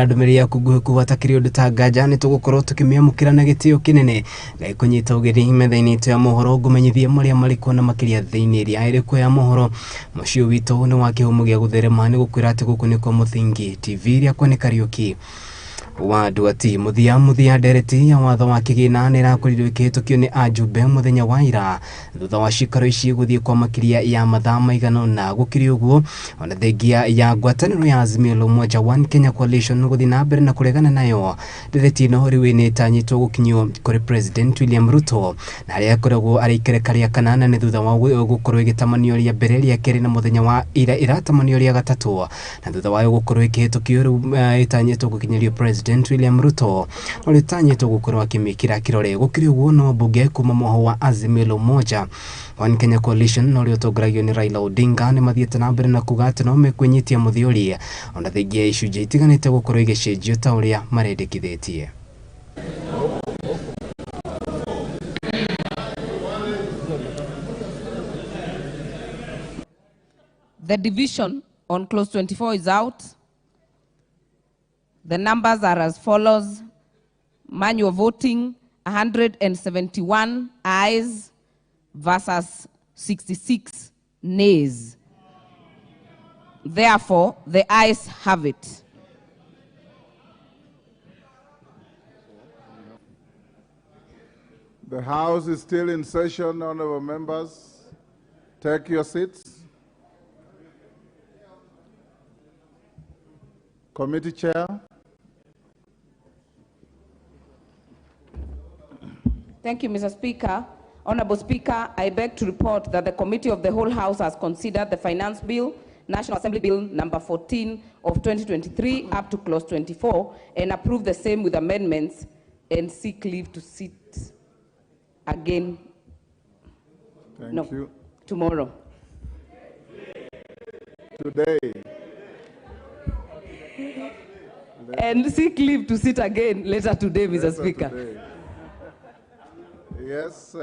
Ndũmĩrĩri yaku nguhĩ kuga atakĩrĩ ũndũ ta nganja nĩ tũgũkorwo tũkĩmĩamũkĩra na gĩtĩo kĩnene. Ngagĩkũnyita ũgeni metha-inĩ itũ ya mohoro ngũmenyithie marĩa marĩ kuo na makĩria thĩinĩ ĩrĩa ĩrĩ kuo ya mohoro. Mũciĩ witũ nĩ wa kĩhumo gĩa gũtherema nĩ gũkwĩra atĩ gũkũ nĩkuo Mũthingi TV rĩakwa nĩ Kariũki wa Nduati. Mũthia mũthia ndereti ya watho wa kĩgĩna nĩ ĩrakorirwo ĩkĩhĩtũkio nĩ ajumbe mũthenya wa ira thutha wa cikaro ici gũthiĩ kwa makĩria ya mathaa maigana ũna. Gũkĩrĩ ũguo ona thengia ya ngwatanĩro ya Azimio la Umoja One Kenya Coalition gũthiĩ na mbere na kũregana nayo, ndereti ĩno rĩu nĩ ĩtanyĩtwo gũkinyio kũrĩ President William Ruto na harĩa akoragwo arĩ ikereka rĩa kanana nĩ thutha wa gũkorwo ĩgĩtamanio rĩa mbere, rĩa kerĩ na mũthenya wa ira ĩratamanio rĩa gatatũ, na thutha wayo gũkorwo ĩkĩhĩtũkio rĩu ĩtanyĩtwo gũkinyĩrio President William Ruto ũrĩa ũtanyĩtwo gũkorwo akĩmĩkĩra kĩrore. Gũkĩrĩ ũguo no mbunge kuma mwahũ wa Azimio la Umoja One Kenya Coalition na ũrĩa ũtongoragio nĩ Raila Odinga nĩ mathiĩte na mbere na kuga atĩ no mekwĩnyitia mũthiori ona thengia ya icunjĩ itiganĩte gũkorwo igĩcenjio ta ũrĩa marendekithĩtie. The division on clause 24 is out. The numbers are as follows. Manual voting, 171 ayes versus 66 nays. Therefore, the ayes have it. The House is still in session, honorable members. Take your seats. Committee Chair. Thank you, Mr. Speaker. Honorable Speaker, I beg to report that the Committee of the Whole House has considered the Finance Bill, National Assembly Bill number 14 of 2023 up to clause 24 and approved the same with amendments and seek leave to sit again. Thank you. Tomorrow. Today. And seek leave to sit again later today, Mr. Speaker. Today. Yes,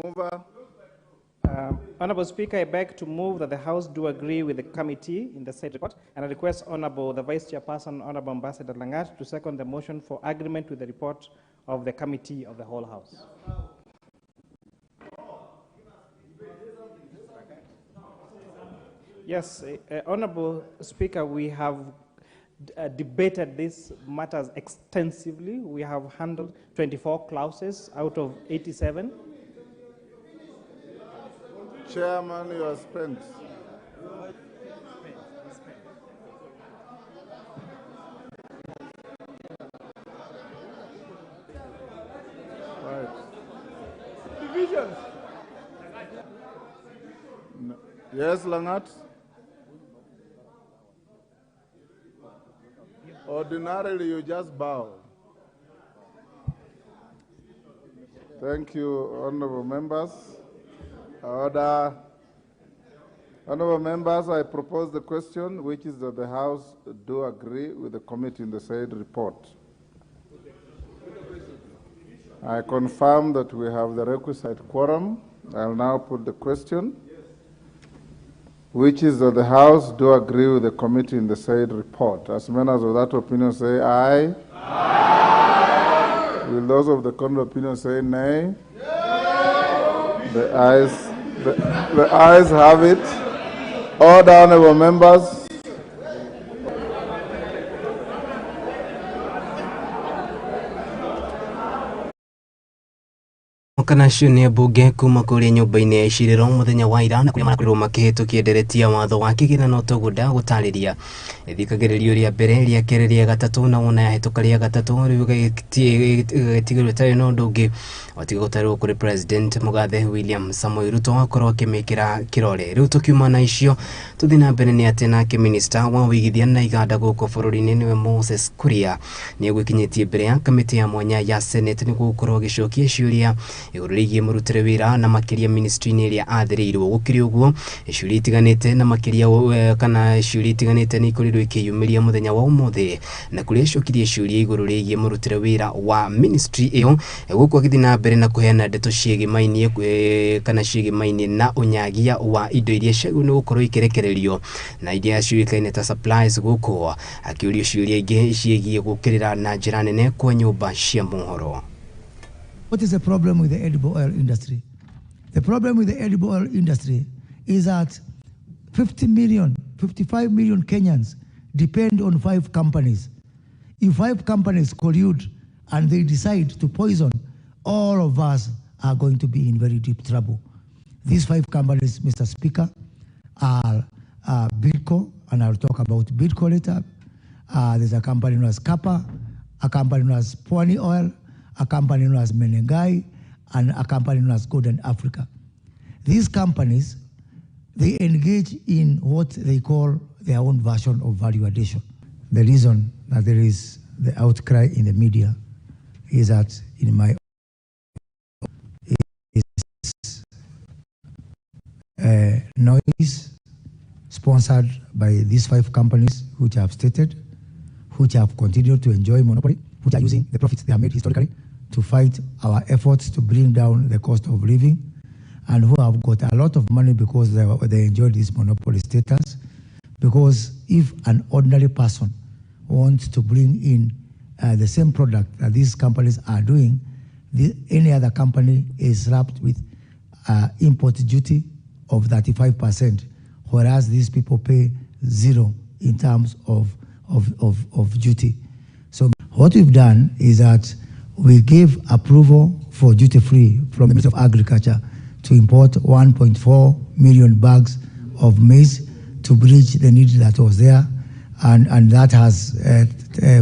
mover. Honorable Speaker, I beg to move that the House do agree with the committee in the said report, and I request Honorable the Vice Chairperson, Honorable Ambassador Langat, to second the motion for agreement with the report of the committee of the whole House. Yes, Honorable Speaker, we have debated these matters extensively. We have handled 24 clauses out of 87. Chairman, you are spent. Right. Divisions. No. Yes, Langat? Ordinarily, you just bow. Thank you, honorable members. Order. Honorable members, I propose the question, which is that the House do agree with the committee in the said report. I confirm that we have the requisite quorum. I'll now put the question, which is that the House do agree with the committee in the said report. As many as of that opinion say aye. Aye. Will those of the contrary opinion say nay? Nay. The ayes have it. Order, honorable members. Kana acio nĩ ambunge kuma kũrĩa nyũmba-inĩ ya icirĩro mũthenya wa ira na kũrĩa marakorirwo makĩhĩtũkia ndereti ya watho wa kĩgĩna no toguo ndagũtarĩria. Ĩthikagĩrĩrio rĩa mbere, rĩa kerĩ, rĩa gatatũ na wona yahĩtũka rĩa gatatũ rĩu ĩgagĩtigĩrwo ĩtarĩ na ũndũ ũngĩ otiga gũtarĩrwo kũrĩ President Mũgathe William Samoei Ruto akorwo akĩmĩkĩra kĩrore. Rĩu tũkiuma na icio tũthiĩ na mbere nĩ atĩ nake Minister wa ũigithia na iganda gũkũ bũrũri-inĩ nĩwe Moses Kuria nĩ egwĩkinyĩtie mbere ya kamĩtĩ ya mwanya ya Senate nĩguo gũkorwo agĩcokia ciũria Igũrũ rĩgiĩ mũrutĩre wĩra na makĩria ministry-inĩ ĩrĩa athĩrĩirwo. Gũkĩrĩ ũguo, ciũria itiganĩte na makĩria kana ciũria itiganĩte nĩ ikorirwo ikĩyumĩria mũthenya wa ũmũthĩ, na kũrĩa acokirie ciũria igũrũ rĩgiĩ mũrutĩre wĩra wa ministry ĩyo, gũkũ agĩthiĩ na mbere na kũheana ndeto ciĩgĩmainie kana ciĩgĩmainie na ũnyagia wa indo iria ciagĩrĩirwo nĩ gũkorwo ikĩrekererio na iria ciũĩkaine ta supplies, gũkũ akĩũrio ciũria ingĩ ciĩgiĩ gũkĩrĩra na njĩra nene kwa nyũmba cia mohoro. What is the problem with the edible oil industry? The problem with the edible oil industry is that 50 million, 55 million Kenyans depend on 5 companies. If 5 companies collude and they decide to poison, all of us are going to be in very deep trouble. These 5 companies, Mr. Speaker, are Bidco, and I'll talk about Bidco later. There's a company known as Kappa, a company known as Pwani Oil, a company known as Menengai, and a company known as Golden Africa. These companies, they engage in what they call their own version of value addition. The reason that there is the outcry in the media is that in my is noise sponsored by these 5 companies which I have stated, which have continued to enjoy monopoly, which are using the profits they have made historically to fight our efforts to bring down the cost of living, and who have got a lot of money because they enjoy this monopoly status. Because if an ordinary person wants to bring in the same product that these companies are doing, any other company is wrapped with import duty of 35%, whereas these people pay zero in terms of duty. So what we've done is that we gave approval for duty-free from the Ministry of Agriculture to import 1.4 million bags of maize to bridge the need that was there, and that has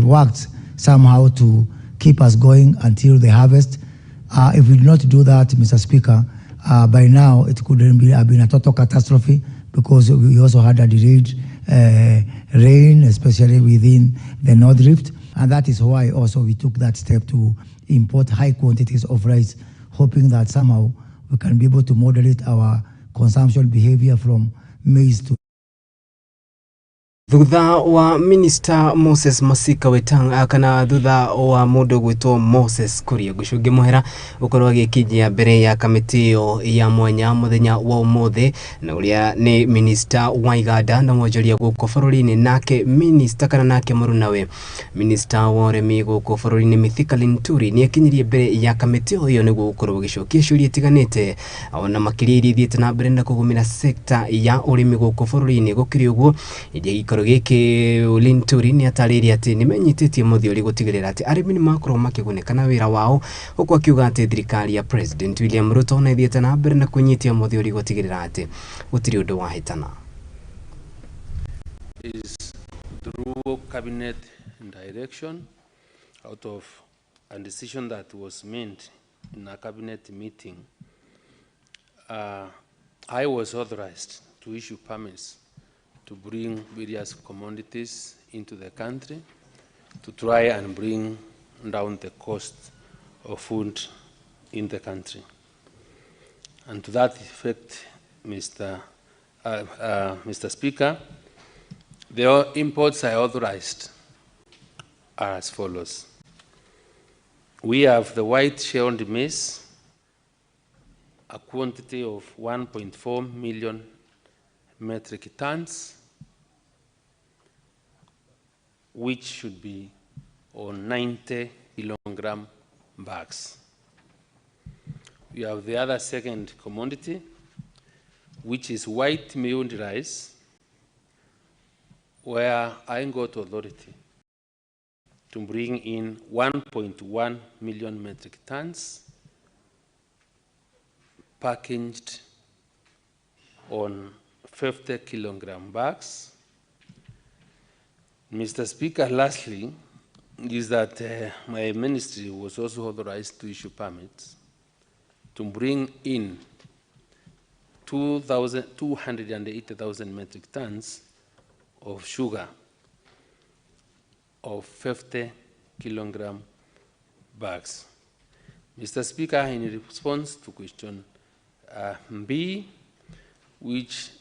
worked somehow to keep us going until the harvest. If we did not do that, Mr. Speaker, by now it could have been a total catastrophe, because we also had a delayed rain, especially within the North Rift. And that is why also we took that step to import high quantities of rice, hoping that somehow we can be able to moderate our consumption behavior from maize to. Thutha wa Minister Moses Masika Wetangula kana thutha wa mundu gwitwo Moses Kuria Gucungi Muhera gukorwo agikinyia mbere ya kamiti iyo ya mwanya muthenya wa umuthi, na uria ni Minister wa iganda na mwonjoria guku bururi-ini, nake Minister kana nake murunawe Minister wa urimi guku bururi-ini Mithika Linturi ni akinyirie mbere ya kamiti iyo niguo gukorwo gicokia ciũria itiganite ona makiria iria ithiĩte na mbere na kugumira sekta ya urimi guku bururi-ini. Gukiri uguo iria giki Linturi ni atarĩirie atĩ nĩmenyitĩtie mũthiori gũtigĩrĩra atĩ arĩmi nĩmakorwo makĩgunĩka na wĩra wao, huku akiuga atĩ thirikari ya President William Ruto na ithiĩte na mbere na kũnyitia mũthiori gũtigĩrĩra atĩ gũtirĩ ũndũ wahĩtana. Is through cabinet direction out of a decision that was made in a cabinet meeting, I was authorized to issue permits to bring various commodities into the country to try and bring down the cost of food in the country. And to that effect, Mr. Speaker, the imports I authorized are as follows. We have the white shelled maize, a quantity of 1.4 million metric tons, which should be on 90 kilogram bags. We have the other second commodity, which is white milled rice, where I got authority to bring in 1.1 million metric tons packaged on 50 kilogram bags. Mr. Speaker, lastly, is that my ministry was also authorized to issue permits to bring in 280,000 metric tons of sugar of 50 kilogram bags. Mr. Speaker, in response to question B, which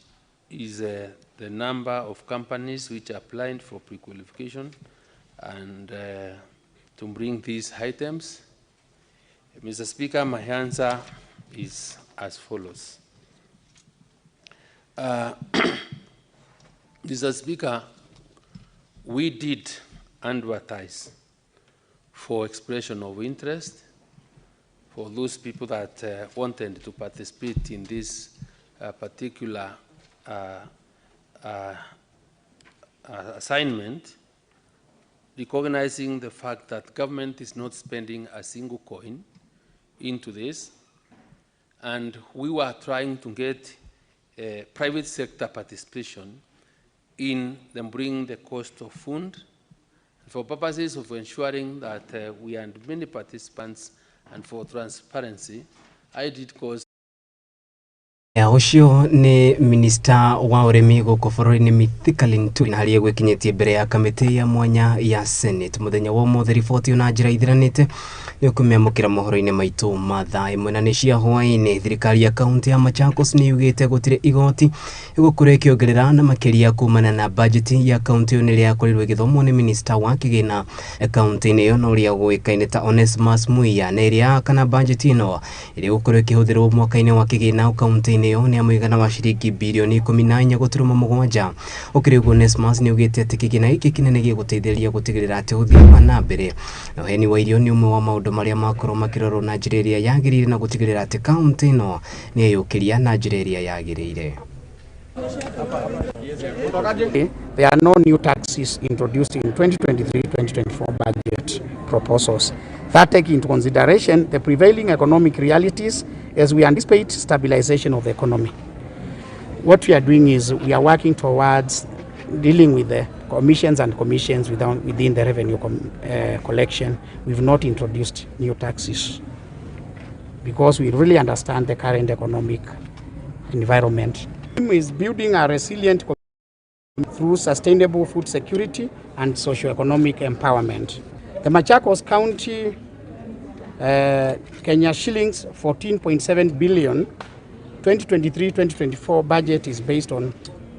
is the number of companies which applied for prequalification and to bring these items, Mr. Speaker, my answer is as follows. Mr. Speaker, we did advertise for expression of interest for those people that wanted to participate in this particular assignment, recognizing the fact that government is not spending a single coin into this, and we were trying to get private sector participation in the bring the cost of food for purposes of ensuring that we had many participants and for transparency, I did cause. Ya ũcio nĩ minista wa ũrĩmi gũkũ bũrũri-inĩ Mithika Linturi, na harĩa gwĩkinyĩtie mbere ya kamĩtĩ ya mwanya ya Senate mũthenya wa ũmũthĩ. Riboti na njĩra ithiranĩte nĩ ũkũmĩamũkĩra mohoro-inĩ maitũ ma thaa 1 na nĩ cia hwaĩ-inĩ. Thirikari ya kaunti ya Machakos nĩ yugĩte gũtirĩ igoti ĩgũkorwo ĩkĩongerera na makĩria kumana na bajeti ya kaunti ĩyo nĩ ĩrĩa yakorirwo ĩgĩthomwo nĩ minista wa kĩgĩna kaunti-inĩ ĩyo na ũrĩa ũĩkaine ta Onesmus Muia, na ĩrĩa kana bajeti ĩno ĩrĩa ĩgũkorwo ĩkĩhũthĩrwo mwaka-inĩ wa kĩgĩna kaunti-inĩ ĩyo nĩ ya mũigana wa ciringi birioni 14.7. Ũkĩrĩ ũguo, Onesmus nĩ augĩte atĩ kĩgĩna gĩkĩ kĩnene gĩgũteithĩrĩria gũtigĩrĩra atĩ ũthii wa na mbere na ũheani wa irio nĩ ũmwe wa maũndũ marĩa makorwo makĩrorwo na njĩra ĩrĩa yagĩrĩire na gũtigĩrĩra atĩ kaunti ĩno nĩ yeyũkĩria na njĩra ĩrĩa yagĩrĩire. There are no new taxes introduced in 2023-2024 budget proposals. That take into consideration the prevailing economic realities as we anticipate stabilization of the economy. What we are doing is we are working towards dealing with the commissions and commissions within the revenue collection. We've not introduced new taxes because we really understand the current economic environment. Is building a resilient through sustainable food security and socio-economic empowerment. The Machakos County Kenya shillings 14.7 billion 2023-2024 budget is based on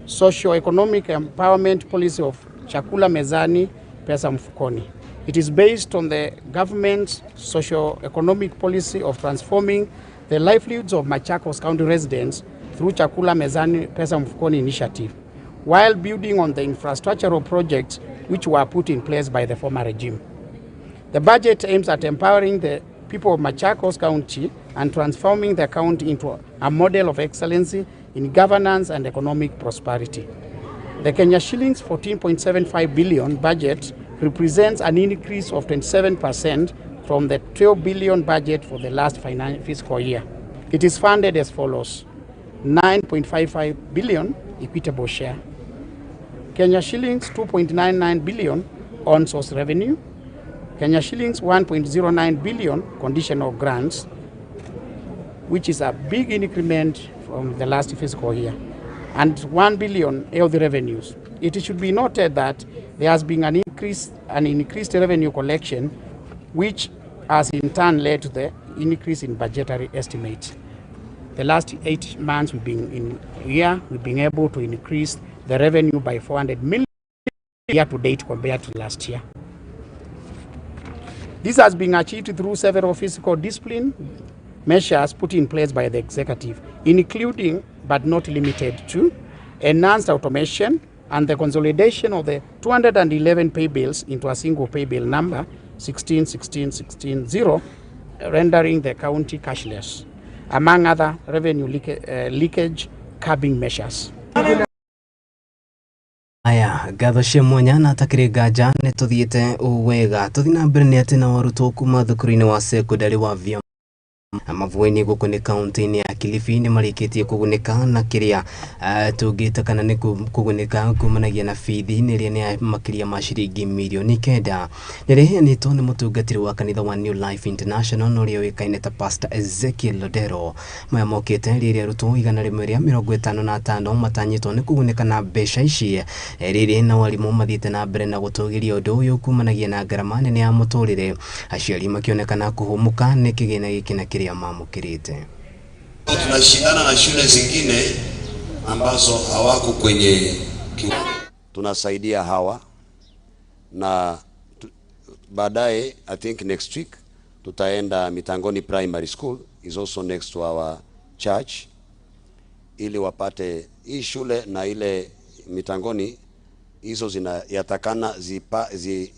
socio-economic empowerment policy of Chakula Mezani, Pesa Mfukoni. It is based on the government's socio-economic policy of transforming the livelihoods of Machakos County residents through Chakula Mezani, Pesa Mfukoni initiative, while building on the infrastructural projects which were put in place by the former regime. The budget aims at empowering the people of Machakos County and transforming the county into a model of excellency in governance and economic prosperity. The Kenya shillings 14.75 billion budget represents an increase of 27% from the 12 billion budget for the last fiscal year. It is funded as follows: 9.55 billion equitable share, Kenya shillings 2.99 billion on source revenue, Kenya shillings 1.09 billion conditional grants, which is a big increment from the last fiscal year, and 1 billion health revenues. It should be noted that there has been an increased revenue collection, which has in turn led to the increase in budgetary estimates. The last 8 months we've been in here, we've been able to increase the revenue by 400 million year to date compared to last year. This has been achieved through several fiscal discipline measures put in place by the executive, including but not limited to enhanced automation and the consolidation of the 211 pay bills into a single pay bill number 16 16 16 0, rendering the county cashless, among other revenue leakage curbing measures. Aya, ngatho cia mwanya na atakĩrĩ nganja nĩ tũthiĩte wega. Tũthiĩ na mbere nĩ atĩ nao arutwo kuma thukuru-inĩ wa sekondari wa Mavueni gũkũ nĩ kaunti-inĩ ya Kilifi nĩ marĩkĩtie kũgunĩka na kĩrĩa tũngĩta kana nĩ kũgunĩka kumanagia na bithi nĩ ĩrĩa nĩ ya makĩria ma ciringi mirioni 9, nĩrĩheanĩtwo nĩ mũtungatĩri wa kanitha wa New Life International na ũrĩa ũĩkaine ta Pastor Ezekiel Lodero. Maya mokĩte rĩrĩa arutwo 155 matanyĩtwo nĩ kũgunĩka na mbeca ici, rĩrĩ na arimũ mathiĩte na mbere na gũtũgĩria ũndũ ũyũ kumanagia na ngarama nene ya mũtũrĩre, aciari makĩonekana kũhũmũka nĩ kĩgĩna gĩkĩ na kĩrĩa mamũkĩrĩte. Tunashindana na shule zingine ambazo hawako kwenye tunasaidia hawa na baadaye, I think next week, tutaenda Mitangoni Primary School, is also next to our church, ili wapate hii shule na ile Mitangoni hizo zinayatakana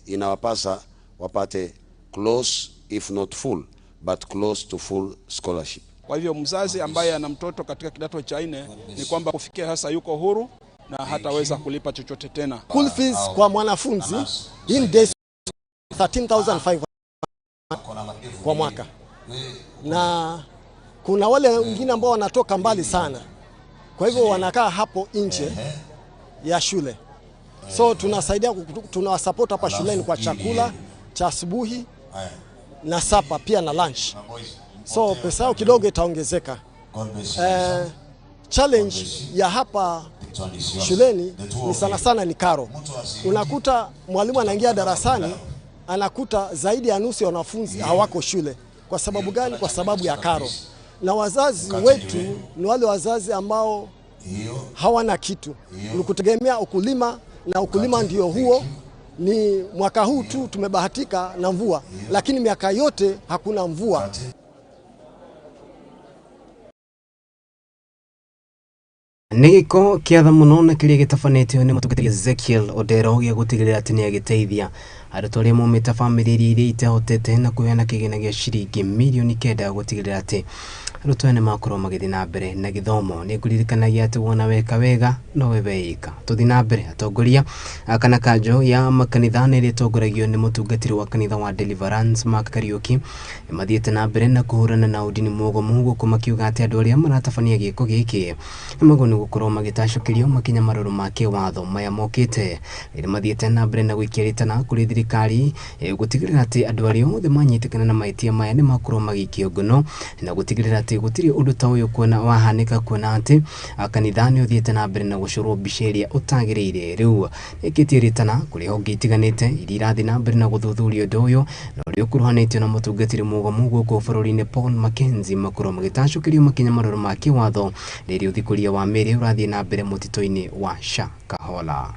inawapasa wapate close if not full but close to full scholarship. Kwa hivyo mzazi ambaye ana mtoto katika kidato cha nne ni kwamba kufikia sasa yuko huru na hataweza kulipa chochote tena. School fees kwa mwanafunzi in days 13,500 kwa mwaka, na kuna wale wengine ambao wanatoka mbali sana, kwa hivyo wanakaa hapo nje ya shule. So tunasaidia, tunawasupport hapa shuleni kwa chakula cha asubuhi na supper pia na lunch, so pesa yao kidogo itaongezeka. Challenge ya hapa shuleni ni sana sana ni karo. Unakuta mwalimu anaingia darasani, anakuta zaidi ya nusu ya wanafunzi hawako shule. Kwa sababu gani? Kwa sababu ya karo. Na wazazi wetu ni wale wazazi ambao hawana kitu, ni kutegemea ukulima, na ukulima ndio huo. Ni mwaka huu tu tumebahatika na mvua, lakini miaka yote hakuna mvua. Nĩ gĩko kĩa tha mũno na kĩrĩa gĩtabanĩtio nĩ mũtungatĩri Ezekiel Odero gĩa gũtigĩrĩra atĩ nĩagĩteithia arutwo arĩa maumĩte bamĩrĩ iria itehotete na kũheana kĩgĩna gĩa ciringi mirioni 9 gũtigĩrĩra atĩ arutwo aya nĩmakorwo magĩthiĩ na mbere na gĩthomo. Nĩ ngũririkanagia atĩ wona weka wega nowe weika. Tũthiĩ na mbere, atongoria kana kanjo ya makanitha nĩ ĩrĩa ĩtongoragio nĩ mũtungatĩri wa kanitha wa Deliverance Mark Kariuki nĩmathiĩte na mbere na kũhũrana na ũndini mũgomu gũkũ makiuga atĩ andũ arĩa maratabania gĩko gĩkĩ nĩmagwo nĩ gũkorwo magĩtacũkĩrio makinya marũrũ ma kĩwatho. Maya mokĩte rĩrĩa mathiĩte na mbere na gũikia rĩtana kũrĩ thirikari gũtigĩrĩra atĩ andũ arĩa othe manyitĩkana na mahĩtia maya nĩmakorwo magĩikio ngono na gũtigĩrĩra atĩ gũtirĩ ũndũ ta ũyũ kuona wahanĩka, kuona atĩ kanitha nĩ ũthiĩte na mbere na gũcorwo mbica ĩrĩa ũtagĩrĩire. Rĩu ĩkĩtie rĩtana kũrĩ honge itiganĩte iria irathiĩ na mbere na gũthuthuria ũndũ ũyũ na ũrĩa ũkuruhanĩtio na mũtungatĩri mũgomu gũkũ bũrũri-inĩ Paul Mackenzie makorwo magĩtacũkĩrio makinya marũrũ ma kĩwatho rĩrĩa ũthikũria wa mĩĩrĩ ũrathiĩ na mbere mũtitũ-inĩ wa Shakahola.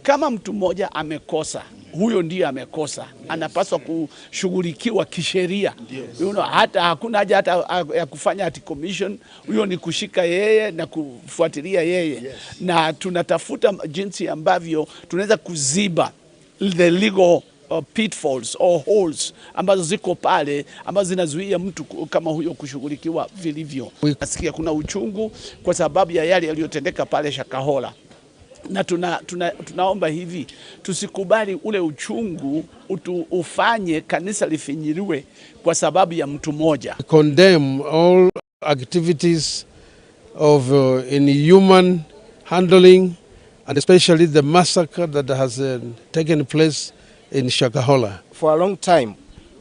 Kama mtu mmoja amekosa, huyo ndiye amekosa, anapaswa kushughulikiwa kisheria. Hata hakuna haja hata ya kufanya ati commission, huyo ni kushika yeye na kufuatilia yeye. Na tunatafuta jinsi ambavyo tunaweza kuziba the legal pitfalls or holes ambazo ziko pale ambazo zinazuia mtu kama huyo kushughulikiwa vilivyo. Nasikia kuna uchungu kwa sababu ya yale yaliyotendeka pale Shakahola, na tunaomba hivi tusikubali ule uchungu ufanye kanisa lifinyiliwe kwa sababu ya mtu mmoja. Condemn all activities of inhuman handling and especially the massacre that has taken place in Shakahola. For a long time,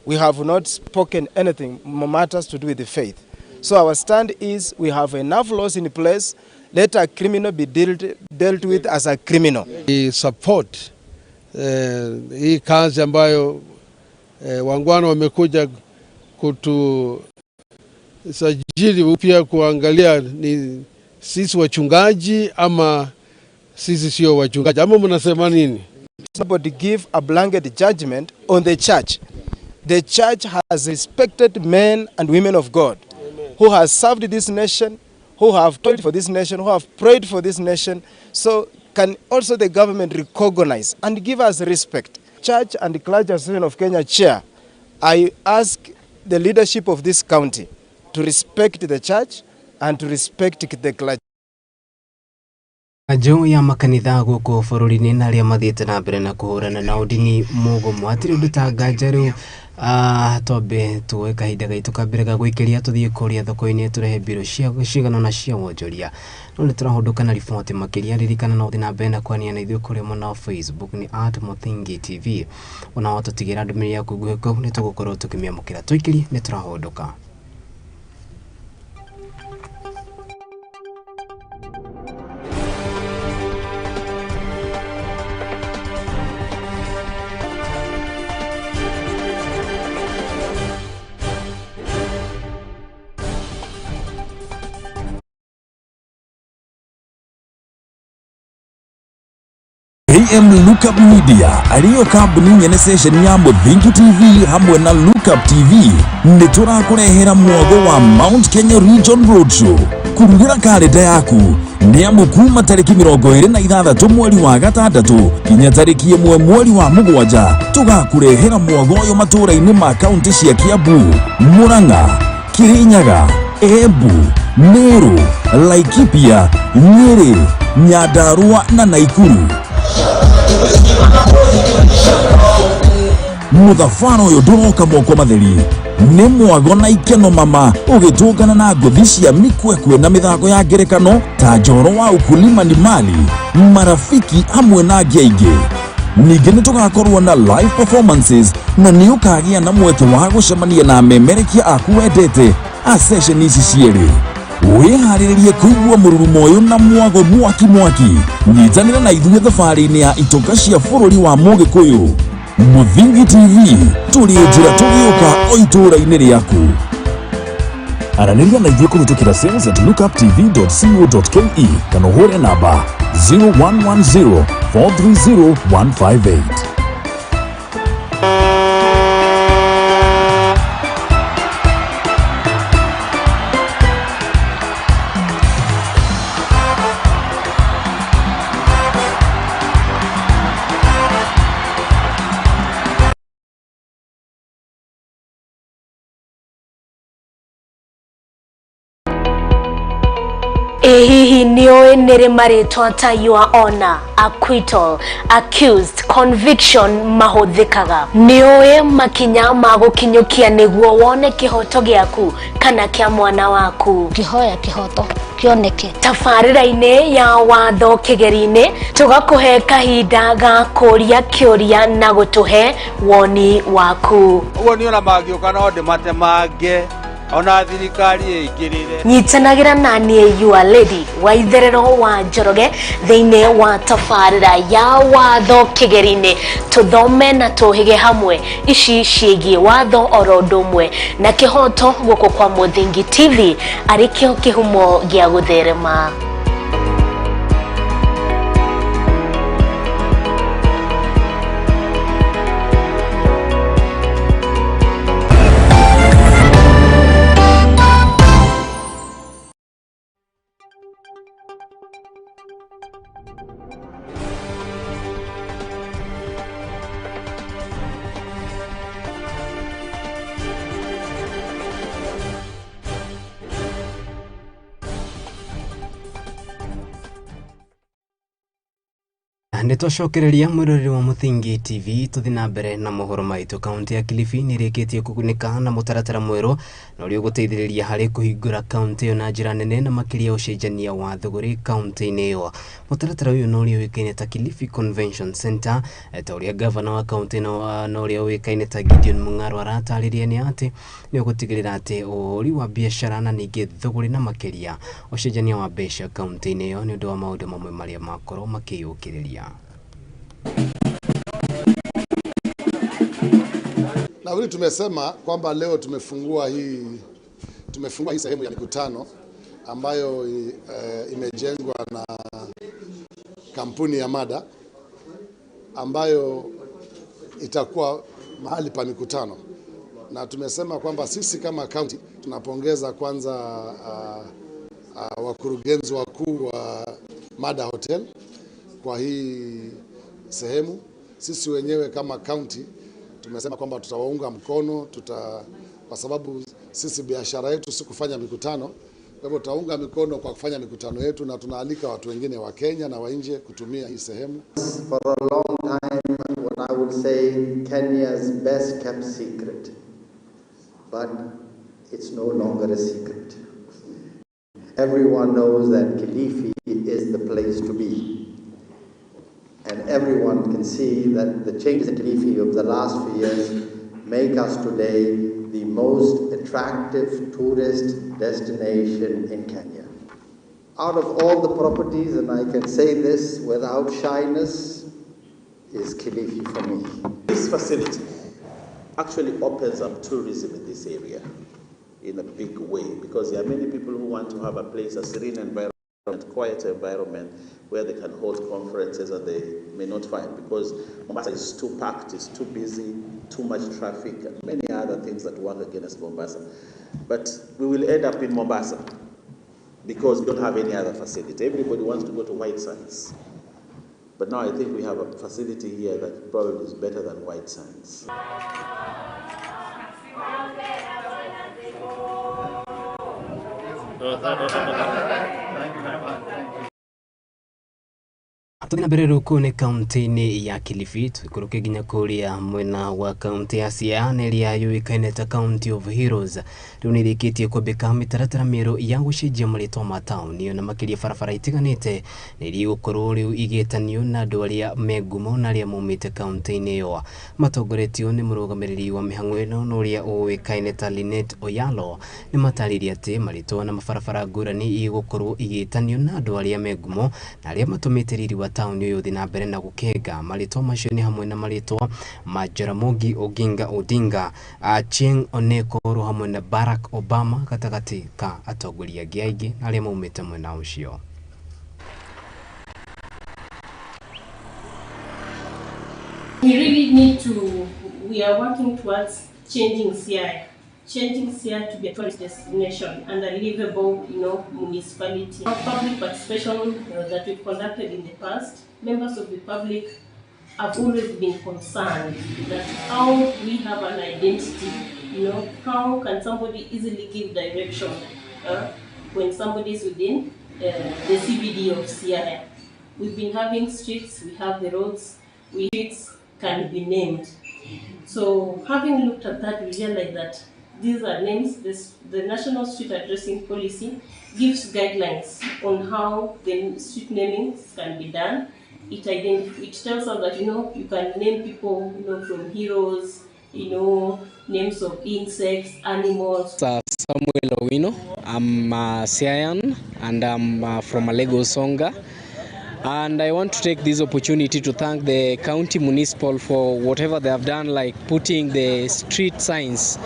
we have not spoken anything matters to do with the faith. So our stand is we have enough laws in place. Let a criminal be dealt with as a criminal. We support hii kazi ambayo waungwana wamekuja kutusajili upya kuangalia ni sisi wachungaji ama sisi sio wachungaji, ama mnasema nini? Somebody give a blanket judgment on the church. The church has respected men and women of God who has served this nation, who have toiled for this nation, who have prayed for this nation. So can also the government recognize and give us respect? Church and Clergy Association of Kenya chair, I ask the leadership of this county to respect the church and to respect the clergy. Kanjũ ya makanitha gũkũ bũrũri-inĩ na arĩa mathiĩte na mbere na kũhũrana na ũndini mũgomo hatirĩ ũndũ ta nganja rĩu. Twambe tuoe kahinda gaitũ ka mbere ga gũikĩria tũthiĩ kũrĩa thoko-inĩ tũrehe mbirũ cia cigana na cia wonjoria, no nĩ tũrahũndũka na riboti makĩria. Ririkana no ũthiĩ na mbere na kwaria na ithuĩ kũrĩa mwena wa Facebook nĩ @MuthingiTV, ona watũtigĩra ndũmĩrĩri yaku nguhĩ kũu nĩ tũgũkorwo tũkĩmĩamũkĩra. Tũikĩrie nĩ tũrahũndũka. AM Lookup Media ariyo kambuni nyene station ya Muthingi TV hamwe na Lookup TV nĩ tũrakũrehera mwago wa Mount Kenya Region Roadshow. Kurugĩra karenda yaku nĩ amu kuma tarĩki 26 mweri wa 6 nginya tarĩki 1 mweri wa 7 tũgakũrehera mwago ũyũ matũũra-inĩ ma kaunti cia Kiambu, Murang'a, Kirinyaga, Embu, Meru, Laikipia, Nyeri, Nyandarua na Naikuru. Mũthabara ũyũ ndũroka moko matheri nĩ mwago na ikeno mama ũgĩtũngana na ngũthi cia mĩkwekwe na mĩthako ya ngerekano ta njoro wa ukulima ni mali, marafiki hamwe na angĩ aingĩ. Ningĩ nĩ tũgakorwo na live performances na nĩ ũkagĩa na mweke wa gũcemania na amemerekia aku wendete a session ici cierĩ. Wĩharĩrĩrie kũigua mũrurumo ũyũ na mwago mwaki mwaki. Nyitanĩra na ithuĩ thabarĩ-inĩ ya itoka cia bũrũri wa Mũgĩkũyũ. Muthingi TV tũrĩ njĩra tũgĩũka o itũũra-inĩ rĩaku. Aranĩria na ithuĩ kũhĩtũkĩra sales@lookuptv.co.ke kana ũhũre namba 0110 430 158. Hihi nĩũĩ nĩrĩ marĩtwa ta your honor, acquittal, accused, conviction mahũthĩkaga? Nĩũĩ makinya ma gũkinyũkia nĩguo wone kĩhoto gĩaku kana kĩa mwana waku? Kĩhoya kĩhoto kĩoneke. Tabarĩra-inĩ ya watho kĩgeri-inĩ tũgakũhe kahinda ga kũria kĩũria na gũtũhe woni waku. Ũguo niĩ ona mangĩũka no ndĩmatemange ona thirikari ĩingĩrĩre. Nyitanagĩra na niĩ your lady wa itherero wa Njoroge thĩinĩ wa tabarĩra ya watho kĩgeri-inĩ, tũthome na tũhĩge hamwe ici ciĩgiĩ watho oro ũndũ ũmwe na kĩhoto gũkũ kwa Muthingi TV arĩ kĩo kĩhumo gĩa gũtherema. Nĩ twacokereria mwĩroreri wa Muthingi TV tũthiĩ na mbere na mohoro maitũ. Kaunti ya Kilifi nĩ ĩrĩkĩtie kũgunĩka na mũtaratara mwerũ na ũrĩa ũgũteithĩrĩria harĩ kũhingũra kaunti ĩyo na njĩra nene na makĩria ũcenjania wa thũgũrĩ kaunti-inĩ ĩyo. Mũtaratara ũyũ na ũrĩa ũĩkaine ta Kilifi Convention Center, ta ũrĩa gavana wa kaunti ĩno na ũrĩa ũĩkaine ta Gideon Mung'aro aratarĩria nĩ atĩ nĩ ũgũtigĩrĩra atĩ ũhũri wa biacara na ningĩ thũgũrĩ na makĩria ũcenjania wa mbeca kaunti-inĩ ĩyo nĩ ũndũ wa maũndũ mamwe marĩa makorwo makĩyũkĩrĩria. Na vile tumesema kwamba leo tumefungua hii sehemu ya mikutano ambayo imejengwa na kampuni ya Mada ambayo itakuwa mahali pa mikutano. Na tumesema kwamba sisi kama county tunapongeza kwanza wakurugenzi wakuu wa Mada Hotel kwa hii sehemu. Sisi wenyewe kama county tumesema kwamba tutawaunga mkono, kwa sababu sisi biashara yetu si kufanya mikutano. Kwa hivyo tutaunga mikono kwa kufanya mikutano yetu na tunaalika watu wengine wa Kenya na wa nje kutumia hii sehemu. For a long time, what I would say Kenya's best kept secret, but it's no longer a secret. Everyone knows that Kilifi is the place to be. And everyone can see that the changes in Kilifi of the last few years make us today the most attractive tourist destination in Kenya. Out of all the properties, and I can say this without shyness, is Kilifi for me. This facility actually opens up tourism in this area in a big way, because there are many people who want to have a place, a serene environment, quiet environment where they can hold conferences and they may not find, because Mombasa is too packed, it's too busy, too much traffic, and many other things that work against Mombasa. But we will end up in Mombasa because we don't have any other facility. Everybody wants to go to White Sands. But now I think we have a facility here that probably is better than White Sands. Tũthiĩ na mbere rĩu kũu nĩ kaunti-inĩ ya Kilifi tũikũrũke nginya kũrĩa mwena wa kaunti ya Siaya na ĩrĩa yũĩkaine ta County of Heroes. Rĩu nĩ ĩrĩkĩtie kwambĩka mĩtaratara mĩerũ ya gũcenjia marĩtwa ma taũni na makĩria barabara itiganĩte na iria igũkorwo rĩu igĩtanio na andũ arĩa me ngumo na arĩa maumĩte kaunti-inĩ ĩyo. Matongoretio nĩ mũrũgamĩrĩri wa mĩhang'o ĩno na ũrĩa ũĩkaine ta Linet Oyalo nĩ matarĩirie atĩ marĩtwa na mabarabara ngũrani igũkorwo igĩtanio na andũ arĩa me ngumo na arĩa matũmĩte riri wa taũni ũyũ ũthiĩ na mbere na gũkenga. Marĩtwa macio nĩ hamwe na marĩtwa ma Jaramogi Oginga Odinga, Achieng' Oneko oro hamwe na Barack Obama gatagatĩ ka atongoria angĩ aingĩ na arĩa maumĩte mwena ũcio. We really need to, we are working towards changing Siaya. Changing Siaya to be a tourist destination and a livable, municipality. Our public participation that we've conducted in the past, members of the public have always been concerned that how we have an identity, how can somebody easily give direction when somebody is within the CBD of Siaya. We've been having streets, we have the roads, streets can be named. So having looked at that, we realized that these are names. The National Street Addressing Policy gives guidelines on how the street namings can be done. It tells us that, you can name people, from heroes, names of insects, animals. Samuel Owino. I'm a Siayan and I'm from Alego Songa. And I want to take this opportunity to thank the county municipal for whatever they have done, like putting the street signs,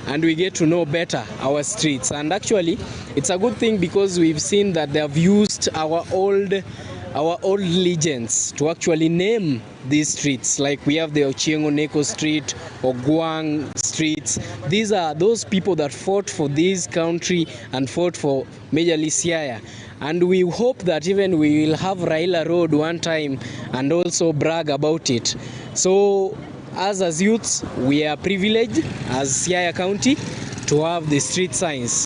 and we get to know better our streets. And actually, it's a good thing because we've seen that they have used our old legends to actually name these streets. Like we have the Ochieng Oneko Street, Ogwang streets. These are those people that fought for this country and fought for majorly Siaya. And we hope that even we will have Raila Road one time and also brag about it. So us as youths, we are privileged as Siaya County to have the street signs.